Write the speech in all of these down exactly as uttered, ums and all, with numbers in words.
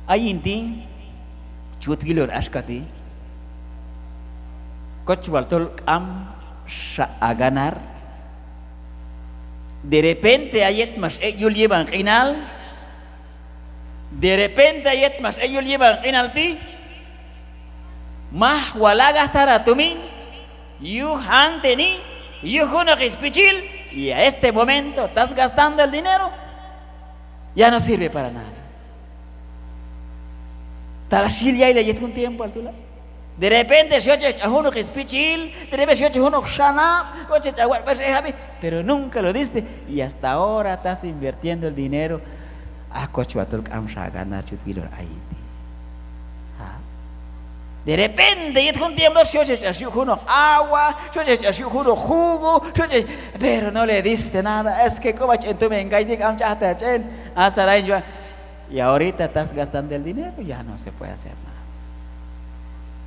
Ayin ti' chut yilon axka ti', koch wal tol k'amxa a ganar, de repente a yet max ek' yul yib'an q'inal, de repente a yet max ek' yul yib'an q'inal ti', maj wal a gastar a tumin yuj anteni, yuj junoq spichil, y a este momento estás gastando el dinero, ya no sirve para nada. Tala xyil yayli yet jun tiempoal tu' la, de repente xyochej ch'an junoq spichil, de repente xyochej junoq xanab', yochej ch'an watx' b'ay x'ej ab'i, pero nunca lo diste, y hasta ahora estás invirtiendo el dinero. A koch wal tol k'amxa a ganar chut yilon ayin ti'. A, de repente yet jun tiempo xyochej ch'an xyuq' junoq agua, xyochej ch'an xyuq' junoq jugo, xyochej, pero no le diste nada. Es que k'ub'ach en tumin kay ti', k'am ch'ajtaq ch'en. Hasta la hinchwa. Y ahorita estás gastando el dinero, ya no se puede hacer nada.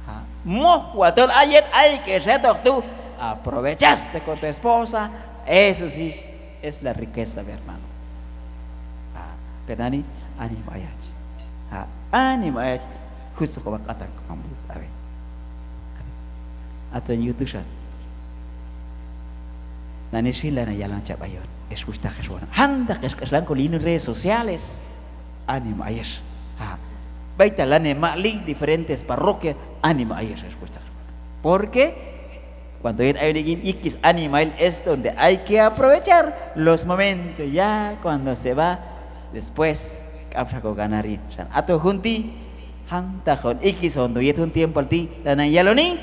A, moj wal tol a yet ay que xetoq tu', aprovechaste con tu esposa, eso sí, es la riqueza, mi hermano. A, pero nani, anima ayach. A, anima ayach. Justo como k'atan komam Dios. A ver. Aton yuj tu' xan. Nani xin lanan yalon cha b'ayon, ex wuxhtaq, ex wanab'. Jantaq ex k'exlan kol yin redes sociales. Anima ayex. A, b'aytal lanan maq'li diferentes parroquias, anima ayex, ex wuxhtaq, ex wanab'. ¿Por qué? Cuando yet ayon yin yikis animail es donde hay que aprovechar los momentos, ya cuando se va, después k'amxa ko ganar yin. Xan aton jun ti', jantaq on ikis on tu' yet jun tiempoal ti', lanan yaloni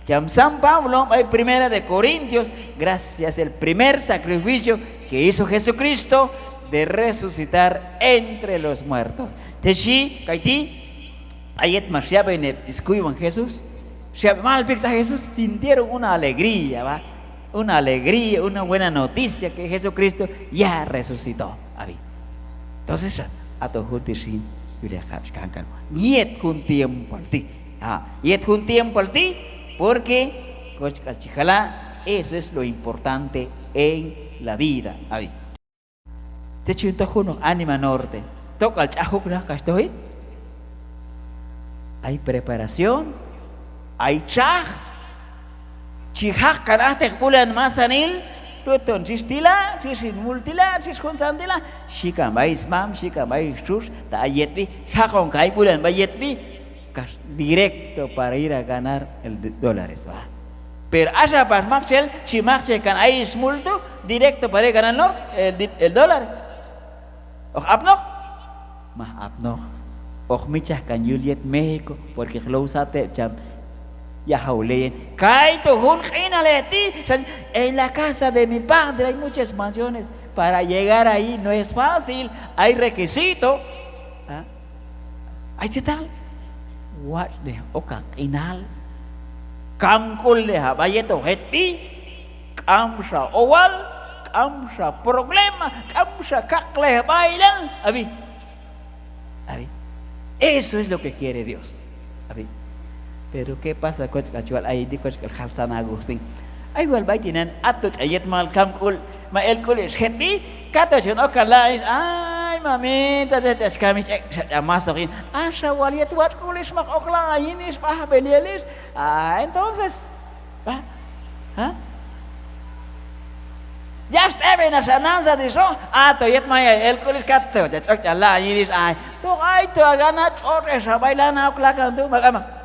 cham San Pablo b'ay Primera de Corintios, gracias el primer sacrificio que hizo Jesucristo de resucitar entre los muertos. Te xhi kay ti', a yet max yab'en heb' skuywom Jesús, xyab'en mal pixta Jesús, sintieron una alegría, ¿va? Una alegría, una buena noticia que Jesucristo ya resucitó. Ab'i. Entonces, aton jun ti' xin, yul yaqab' chi kankan. Yet jun tiempoal ti'. A, yet jun tiempoal ti', porque koch k'al chi jala', eso es lo importante en la vida. Ab'i. Tzet chi yun toj junoq anima norte. Tok'al ch'ajuk naq kax toji. Ay preparación, ay txaj, chi jaq kan ajteq b'ulan masanil, tuton chix tila', chix hin mul tila', chix juntzan tila', xhi kan b'ay smam, xhi kan b'ay stxutx, ta ay yetb'i, jaqon kan ay b'ulan b'ay yetb'i, kax directo para ir a ganar el d-, dólares, va. Pero axa pax maktxel chi maktxej kan ay smul tu', directo para ir a ganar nor-, el di-, el dólar. Hoq apnoq? Maj apnoq. Hoq mitx'chaj kan yul yet México, porque hoq low sat heb' cham yajaw ley. Kaytu' jun q'inalej ti', xan, en la casa de mi padre hay muchas mansiones. Para llegar ahí no es fácil, hay requisito. ¿Ah? Ay tzetal. Watx'nej ok a q'inal, kamk'ulnej a b'ay yetoq hetb'i, k'amxa owal, k'amxa problema, k'amxa kaqlejb'ahilal. Ab'i. Ab'i. Eso es lo que quiere Dios. Ab'i. Pero ¿qué pasa? Koch k'al chi wal ayin ti', koch k'al jal San Agustín. Ay wal b'ay tinani', ato ch'an yet mal kamk'ul, ma el k'ul ix hetb'i, kato chon ok kan lanan ix, ay mamita, tzet ch'ax kam ix, ek' xa ch'an masoq yin. Axa wal yet watx' k'ul ix mak ok lanan yin ix, b'ajb'il yel ix. Ah, entonces, ¿ah? ¿Ah? Yax t'eb'enaq xa nan sat ix, ¿no? Ato yet mayal el k'ul ix, kato chach ok ch'an lanan yin ix, ay. Toq ayto a ganar tx'otx' ix xa b'ay lanan ok lakan tu', ma k'amaq.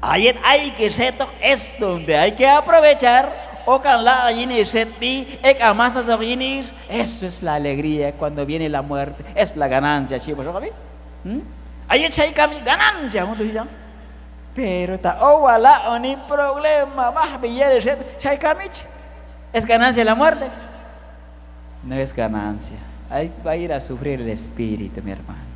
A yet ay que xetoq es donde hay que aprovechar, okan lanan yin ix hetb'i, ek' a masasoq yin ix, eso es la alegría cuando viene la muerte, es la ganancia, xhi paxoq ab'i. ¿Mm? A yet xay kam ix, ganancia jun tu' xhi cham. Pero ta owal laq'oni problema, b'ajb'il yel ix hetb'i, xay kam ix, ¿es ganancia la muerte? No es ganancia. Ahí va a ir a sufrir el espíritu, mi hermano.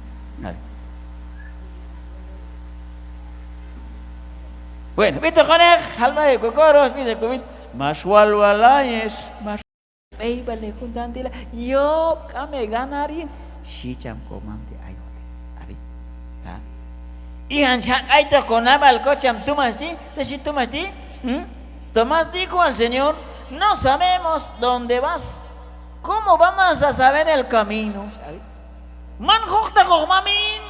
Bueno, b'itoq konej, jal maji ko coro, b'itoq ko b'it. Max wal wal ayex, max b'eyb'alnej juntzan ti' la, yob' k'am he ganar yin, xhi cham komam ti' ayon. Ab'i. ¿Ah? Ijan chi jaq' aytoq konab'al kocham Tumás ti', te xhi Tumás ti', ¿mm? Tomás dijo al Señor: "No sabemos dónde vas. ¿Cómo vamos a saber el camino?" Man jojtaqoq mamin,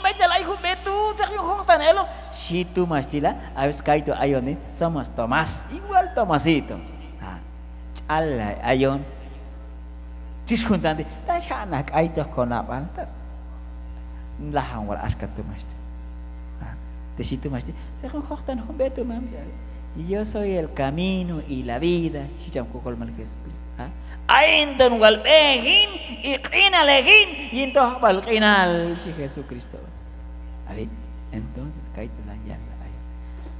eloq, xhi tu' max ti' la, a veces kaytu' ayon ti', somos Tomás, igual Tomasito. Ha, ch'allay ayon. Tix juntzan ti', ta xha' naq k'aytoq konab'al, ta lajan wal axka tu' max ti'. Ha, te xhi tu' max ti', tzet jun jojtaqnen jun b'e tu' mam, yo soy el camino y la vida, xhi cham kokolmal Jesucristo. Ha, ayin ton wal b'e hin, y q'inalej hin, yin tojb'al q'inal, xhi Jesucristo. Ab'i, entonces kaytu' lan yallay ayon.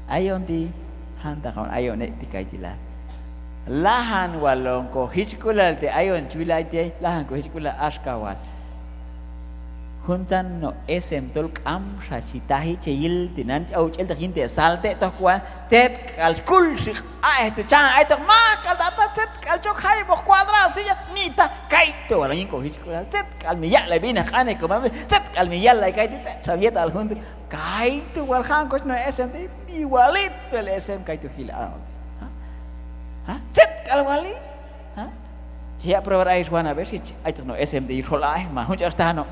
Ayon ti', jantaq on ayon ek' ti' kay ti' la. Lajan wal on kojichk'ulal te ayon chi wil ay ti', lajan kojichk'ulal axka wal. Juntzan no' esem tol k'amxa chi taji, che yil ti' nan, aw ch'elteq yin te' salte', tok wal tzet k'al kul xi q'a'ej tu' chan aytoq, maj k'al ta' ta' tzet k'al chok jayeb'oq cuadrado silla, ni ta kaytu' wal yin kojichk'ulal, tzet k'al mi yaq'lay b'inaj q'anej komam, tzet k'al mi yallay kay ti', tzet xam yetal jun tu'. Kaytu' wal jan koch no' esem ti', igualito el esem kaytu' jil a. Ha? Ha? Tzet k'al wali. Ha? Chi yaq' probar ayex wan a ver si aytoq no' esem ti' yul xol a'ej, ma jun ch'an xtano'.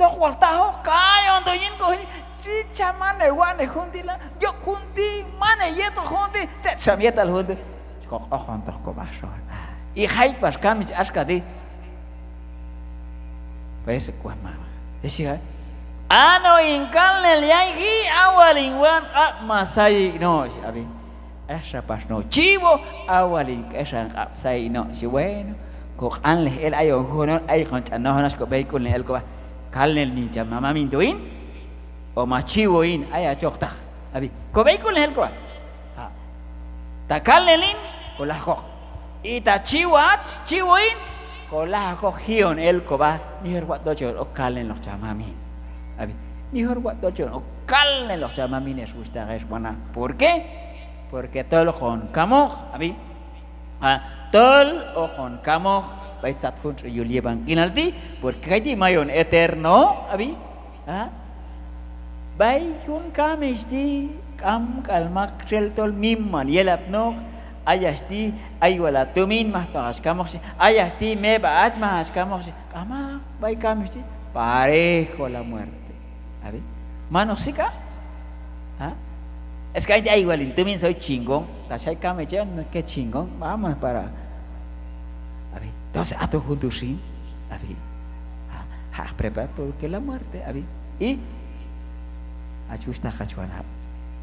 Tok wal tajoq, kayon tu' yin koji, chi cha' man e wanej jun ti' la, yob' jun ti', man e yetoq jun ti', tzet xam yetal jun tu'. Chi koq'ojontoq kob'a xol. Y jay pax kamich axka ti'. Parece que wal ma. Xhi, ha? A no' hin kalnel yayji, a wal hin wan q'ab' ma sayik' no', xhi, ab'i. Axa pax no' chivo, a wal hin k'exan q'ab' sayik' no', xhi. Bueno, koq'anlej el ayon junon, ay kon ch'an nojon ax kob'eyk'ulnen el kob'a. Kalnel mi cham ma mamin tu' hin, o ma chivo hin, ay hach ojtaq. Ab'i, kob'eyk'ulnen el kob'a. Ha. Ta kalnel hin, kolaj okoq. Y ta chivo hach, chivo hin, kolaj okoq ji'on el kob'a. Mejor watx' tochon ok kalneloq cham mamin. Ab'i, mejor watx' tochon ok kalneloq cham mamin, ex wuxhtaq, ex wanab'. ¿Por qué? Porque tol hoqon kamoq, ab'i. Ha, tol hoqon kamoq b'ay sat jun tx'otx' yul yib'an q'inal ti', porque kay ti' mayon eterno, ab'i. Ha? B'ay jun kamich ti' k'am k'al maktxel tol miman yelapnoq, ayach ti' ay wal ha tumin, majtoq hach kamoq xhi, ayach ti' meb'a hach, maj hach kamoq xhi, k'amaq, b'ay kamich ti' parejo la muerte. Ab'i, manoq sik'a. Ha? Es que ay, ay wal hin tumin, soy chingón. Ta xay kamich, no, qué chingón, vamos para. Ab'i, entonces haton jun tu' xin, ab'i. Ha, ha preparar porque la muerte, ab'i. Y hach wuxhtaq, hach wanab',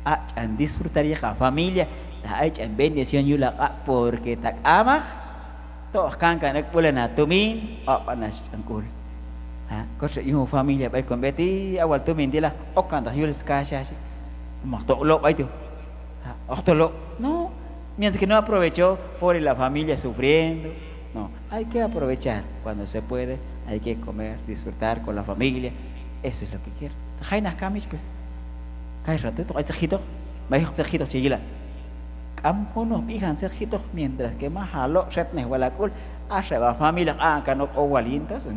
ha ch'an disfrutar yetoq ha familia, ta ay ch'an bendición yul ha q'ab', porque ta k'amaq, to hoq kankan ek' b'ulan ha tumin, oq'b'an hach ch'an k'ul. Ha, koch yuj jun familia b'ay kon b'e ti', a wal tumin ti' la, okantoq yul skaxa xhi. Maj to lo' b'ay tu'. Ha, hoq to lo'. No, mientras que no aprovechó, pobre la familia sufriendo. No, hay que aprovechar. Cuando se puede, hay que comer, disfrutar con la familia. Eso es lo que quiero. Ta jay naq kamich, pues. Kay rato, to ay tzet jitoq. May hoq tzet jitoq che yila. K'am junoq b'ijan tzet jitoq, mientras que maj ha lo' xetnej wal ha k'ul, axa heb' ha familia hoq aq'on kan ok owal yin, entonces,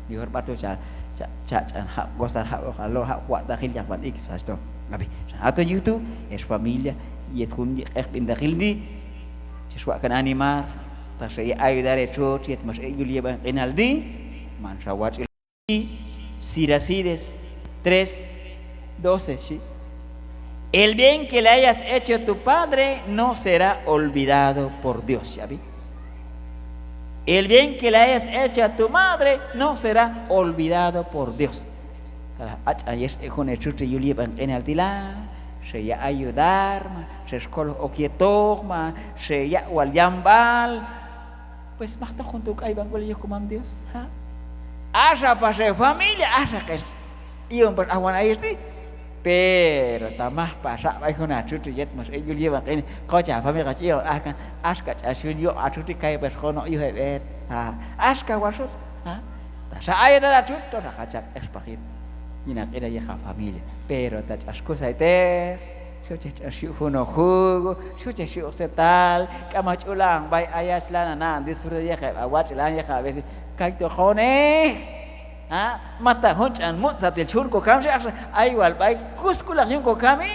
mejor b'atxel cha, cha, cha ch'an jab' gozar, jab'oq ha lo', jab' watx'taqil yaqb'an ikis hach to. Ab'i, xan haton yuj tu', hex familia, yet jun q'eqb'intaqil ti', chex waq' kan animar, taxa he ayudar he txutx yet max ek' yul yib'an q'inal ti', manxa watx'il. Siracídez tres, doce, xhi. El bien que le hayas hecho a tu padre no será olvidado por Dios, xhi ab'i. El bien que le hayas hecho a tu madre no será olvidado por Dios. Talaj ha ch'an yex ek' jun he txutx yul yib'an q'inal ti' la, xe ya' ayudar, ma xe xkoloj ok yetoq, ma xe yaq' wal yamb'al. Pues majtoq jun tu' k'ayb'ank'ulal yuj komam Dios, ha? Axa pax he familia, axa hex i'on pax ajwan ayex ti'. Pero ta maj pax haq' b'ay jun ha txutx yet max ek' yul yib'an q'inal, koch ha familia, koch i'on ajkan, axka ch'an xyun yoq' ha txutx, kay pax konob' yuj he b'et, ha? Axka wal xol, ha? Taxa ayudar ha txutx, toxa hach ha q'expaj yet yin ha q'inal yet ha familia. Pero ta ch'an xkus ayteq, xu chex ch'an xyu' junoq jugo, xu chex xyu' tzetal, k'am ha ch'ul ha'on b'ay ayach, lanan ha'on disfrutar yet heb' ha watx'il, ha'on yet heb' ha vecino. Kaytu' hoqonej, ha? Mata jun ch'an mutz' satil chi jun kokami, xhi, axa ay wal b'ay kusk'ulaq yun kokami,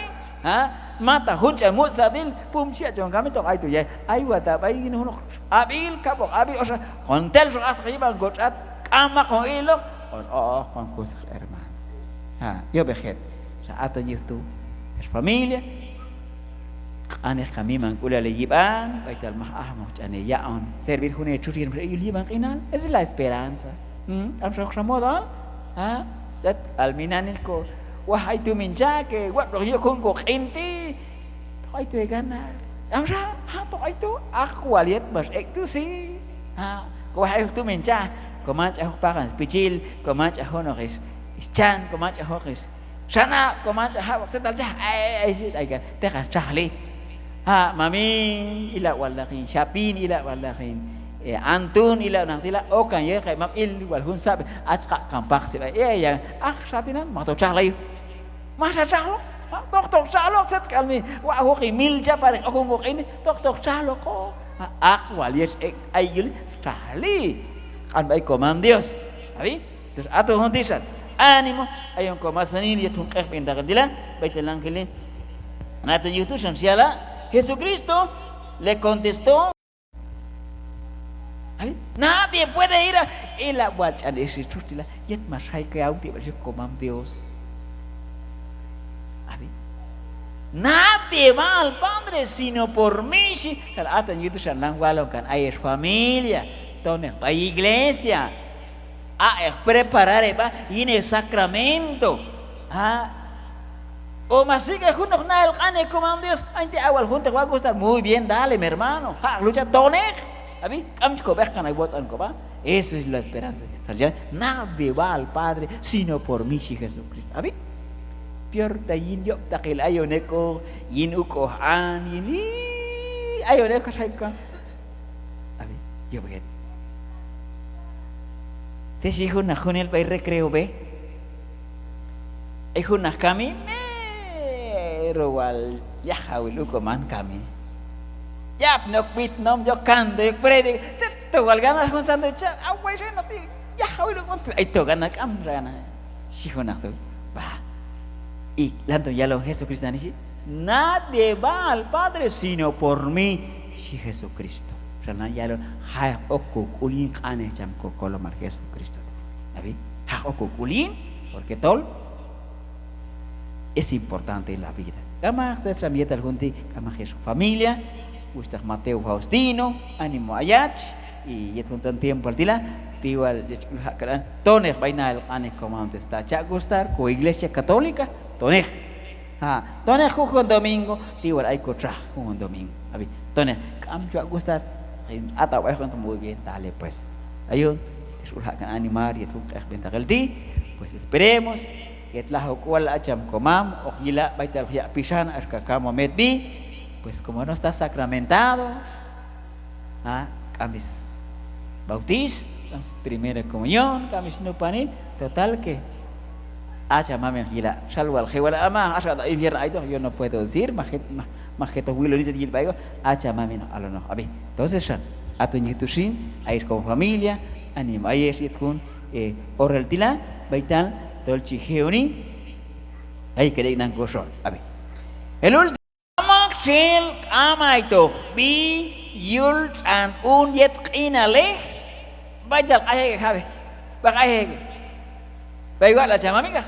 ha? Mata jun ch'an mutz' satil, pum chi ya' chon kami, toq ayto yay. Ay wal ta b'ay yin junoq ab'il, kab'oq ab'il, oxa hoqon telxoq ajteq yib'an kotx'at, k'amaq hoqon iloq, hoqon oq, hoqon kusaj, hermano. Ha, yob'ej jet. Aton yuj tu' ex familia, q'anej kan mimank'ulal heyib'an b'aytal maj ajmoq ch'an heyaq'on servir jun hetxutx yet max ek' yul yib'an q'inal. Esa es la esperanza. ¿Mm? K'amxa hoqxa modoal, ¿ah? Tzet k'al minanil ko waj ay tumin cha, que watx'loq yok jun koq'in ti'. Toq ayto heganar. K'amxa, ha, toq ayto, aq wal yet max ek' tu' xin. Ha, ko waj ay juj tumin cha, ko manchaj juj paqan spichil, ko manchaj junoq ix, ix chan, ko manchaj junoq ix xanab', ko manchaj jab'oq tzetal cha, ay, ay, ay, ay, teqan txajli. Ha, mamin, ila' wal naq hin xhapin, ila' wal naq hin, eh, antun, ila' naq ti' la, okan yet kay mam il wal jun sab'ej, hach q'aq'kan paqsi b'ay, eh, ya, aqxa tinani, maj toq txajli. Majxa txajloq, ha, toq toq txajloq, tzet k'al mi waq' juj hin mil cha pareq ok jun koq'in, toq toq txajloq, ha, aq wal yet x'ek' ay yul, txajli. Q'an b'ay komam Dios. Ab'i? Entonces, aton jun ti' xan, ánimo, ayon komasanil yet jun q'ejb'intaqil ti' la, b'aytal ángel ti'. Aton yuj tu' xan xyala', Jesucristo le contestó. Ay, nadie puede ir a, ila' wal ch'an ex hetxutx ti' la, yet max jay kay awteb'al xhi komam Dios. Ab'i. Nadie va al Padre sino por mí, xhi. Tal aton yuj tu' xan lan walon kan ayex familia, toneq b'ay iglesia. Aq'eq preparar heb'a yin he sacramento. Ha? O max sik'eq junoq nahil q'anej komam Dios, ayin ti' a wal jun teq wal gustar, muy bien, dale, mi hermano. Jaq'eq lucha, toneq. Ab'i, k'am chi kob'eq kan ay wotz'an kob'a. Eso es la esperanza. Nadie va al Padre sino por mí, xhi Jesucristo. Ab'i, peor ta yin yob'taqil ayon ek'oq, yin uk'oj an, yin, i, ayon ek'oq, xay kan. Ab'i, yob'ej het. Te xhi jun naq junel b'ay recreo b'e. Ay jun naq kami, mero wal yajawil uk'oman kami. Yapni ok b'itnom, yok canto, yok predica, tzet to wal ganar juntzan tu' cha, away xay naq ti', yajawil uk'oman, ay to ganar, k'amxa ganar. Xhi jun naq tu', b'a. Y lanto yalon Jesucristo nani xhi, nadie va al Padre sino por mí, xhi Jesucristo. Xan lan yalon, jaq' ok kok'ul yin q'anej cham Kokolomal Jesucristo. Ab'i, jaq' ok kok'ul yin, porque tol es importante la vida. K'amaq, tzet xam yetal jun ti', k'amaq ex familia, wuxhtaq Mateo Faustino, ánimo ayach, y yet juntzan tiempoal ti' la, ti' wal yet chi k'ul jaq' k'al an, toneq b'ay nahil q'anej komam Dios, ta cha' gustar ko iglesia católica, toneq. Ha, toneq junjun domingo, ti' wal ay kotxaj junjun domingo. Ab'i, toneq, k'am chi waq' gustar, hin ata' wal ay jun, muy bien, dale pues. Ayon, tex k'ul jaq' kan animar yet jun q'ejb'intaqil ti', pues esperemos que tlajwi k'ual a cham komam hoq yila' b'aytal hoq yaq' pixan axka kamom etb'i, pues como no está sacramentado, ha, k'am sbautizo, k'am sprimera comunión, k'am snupanil, total que a cham mamin hoq yila', xal wal je' wal a ma, axka ta infierno aytoq, yo no puedo decir, maj jet, maj, maj jetoq wiloni tzet yil b'ay k'u, a cham mamin hoq alonoq, ab'i. Entonces xan, aton yuj tu' xin, ayex como familia, ánimo ayex yet jun, eh, orail ti' la, b'aytal tol chi je' oni, ay kel ek' nan koxol, ab'i. El último. Maktxel k'am aytoq b'i yul tx'an un yet q'inalej, b'aytal k'ay ek' jab'e, b'ay k'ay ek' b'ay watx' la cham mamin k'aj.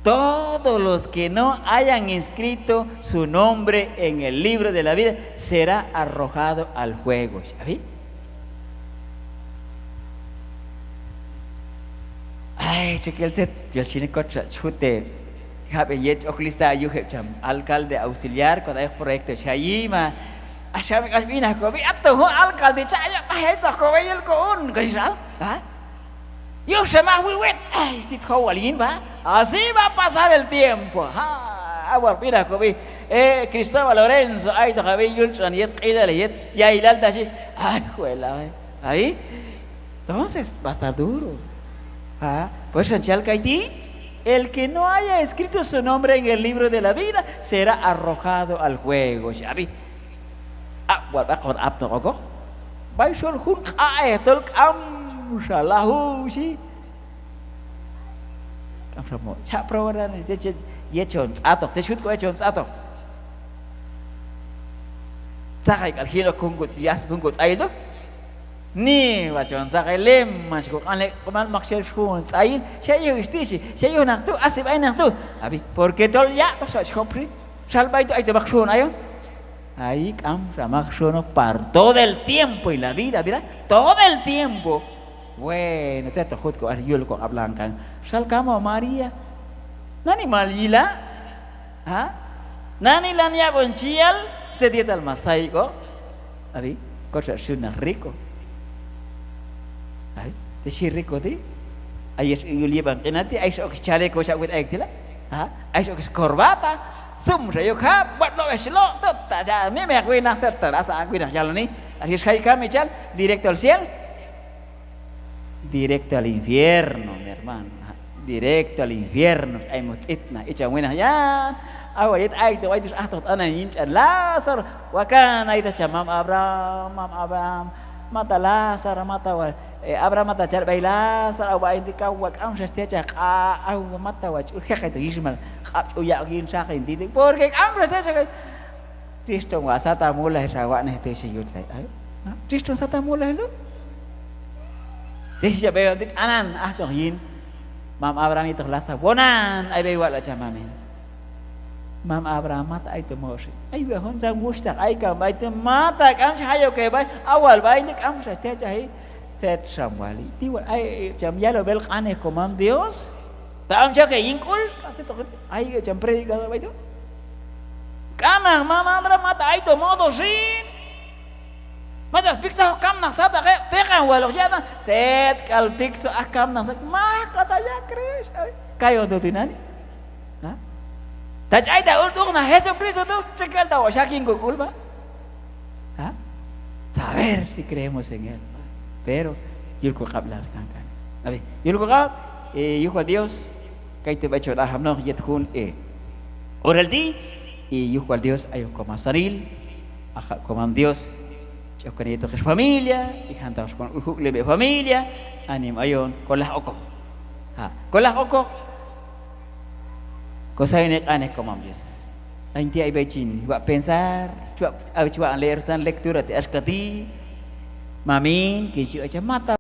Todos los que no hayan inscrito su nombre en el libro de la vida será arrojado al fuego. Ab'i? Ay, txekel tzet, yal xhi ne kotxa chi jute jab'en yet chi ok lista yuj heb' cham alcalde auxiliar, cuando ay proyecto xayi ma, axa mi k'ax b'inaj kob'i, aton jun alcalde cha' ay b'ay aytoq kob'i yul ko un, kax xal, ha? Yuj xa maj wi' wet, ay, tit jow wal yin b'a. Así va a pasar el tiempo. Ha, a wal b'inaj kob'i, eh, Cristóbal Lorenzo, aytoq ab'i yul tx'an yet q'inalej yet yailal ta xhi. Ay, juela, ay. Entonces va a estar duro. Ha, pues xan chi yal kayti', el que no haya escrito su nombre en el libro de la vida será arrojado al fuego, xhi ab'i. A wal b'aq'on apnoq okoq b'ay xol jun q'aq'ej tol k'amxa lajwi xhi. K'amxa mo cha' probar nani, yet chon tz'atoq, tzet xut k'u yet chon tz'atoq. Tzaqay k'al jin ok jun ko, ya, jun ko tz'ayil tu'. Ni wal chon saqelem, man chi koq'anlej, komal maktxel xhun tz'ayil, xeyuj ix ti' xhi, xeyuj naq tu', asi b'ay naq tu'. Ab'i, porque tol yaq'toq xa chi jop xin. Xal b'ay tu' ayto mak xhun ayon. Ay, k'amxa mak xhunoq para todo el tiempo en la vida, ¿verdad? Todo el tiempo. Bueno, tzet hoq jut ko, ay, yul koq'ab' lankan. Xal kamo María. Nani mal yila'? ¿Ha? Nani lan yab'on chi yal tzet yetal max sayik'oq. Ab'i, kotxa xhi naq rico. Ay, ti xhi rico ti'. Ayex yul yib'an q'inal ti', ayex ok schaleco xa wet ayek' ti' la. ¿Ha? Ayex ok scorbata. Sumxa yok jab', watx' lob' ex chi lo', tut ta cha, mi meq winaq, tut ta asa winaq yaloni. Ayex jay kamichal, directo al cielo. Directo al infierno, mi hermano. Directo al infierno. Ay, mo tz'itnaq icham winaq yan. Aw, yet ayto b'ay tu' x'ajtoq t'anan yin ch'an Lázaro. Wakan ayta cham mam Abraham, mam Abraham. Mata Lázaro, mata wal, eh, Abraham, mata chal b'ay Lázaro, aw, b'ay ti' kaw wal k'amxa ach techaj q'a, aw, mata wal chi ul jeq ayto yiximal q'ab' ch'u yaq' yin xaqin ti' ti'. Porque k'amxa ach techaj. Tix ton wal sat ha mulnajil xa watx'nej ti' xhi yul. Ay, ay, tix ton sat ha mulnajil tu'. Ti xhi cham b'ay ti' t'anan ajtoq yin mam Abraham yetoq Lázaro, wonan ay b'ay watx' cham mamin. Mam Abraham, mata ayto modo xin. Ay, wi juntzan wuxhtaq ay kan b'ay ti', mata k'am chi jay ok heb'ay, aw wal b'ay ti' k'amxa ach techaji. Tzet xam wali. Ti wal ay cham yalon b'el q'anej komam Dios. Ta k'am chi ok heyin k'ul, k'am tzet hoq ay cham predicador b'ay tu'. K'amaq, mam Abraham, mata ayto modo xin. Mata piktzaj ok kamnaq sataq heb', teqan wal hoq ya'tan. Tzet k'al piktzoj aj kamnaq sataq, maj k'al ta ya creer. Ay, kayon tu' tinani'. ¿Ha? Ta ch'ay ta ul t'uqnaq Jesucristo tu', txekel ta wal xak yin kok'ul b'a. ¿Ha? Saber si creemos en él. Pero yul koq'ab' lankan kan. Ab'i, yul koq'ab', eh, yuj wal Dios, kaytu' b'ay chon ajapnoq yet jun, eh, oral ti', y yuj wal Dios ayon komasanil, aja' komam Dios, ch'okkan yetoq ex familia, y jantaq xkon ul juk'leb'ej familia, anima ayon, kolaj okoq. Ha, kolaj okoq. Kosayon ek' q'anej komam Dios. Ayin ti' ay b'ay chin waq' pensar, chi waq', ay chi waq' leer juntzan lectura ti' axka ti'. Mamin, kin chi b'ay cham, mata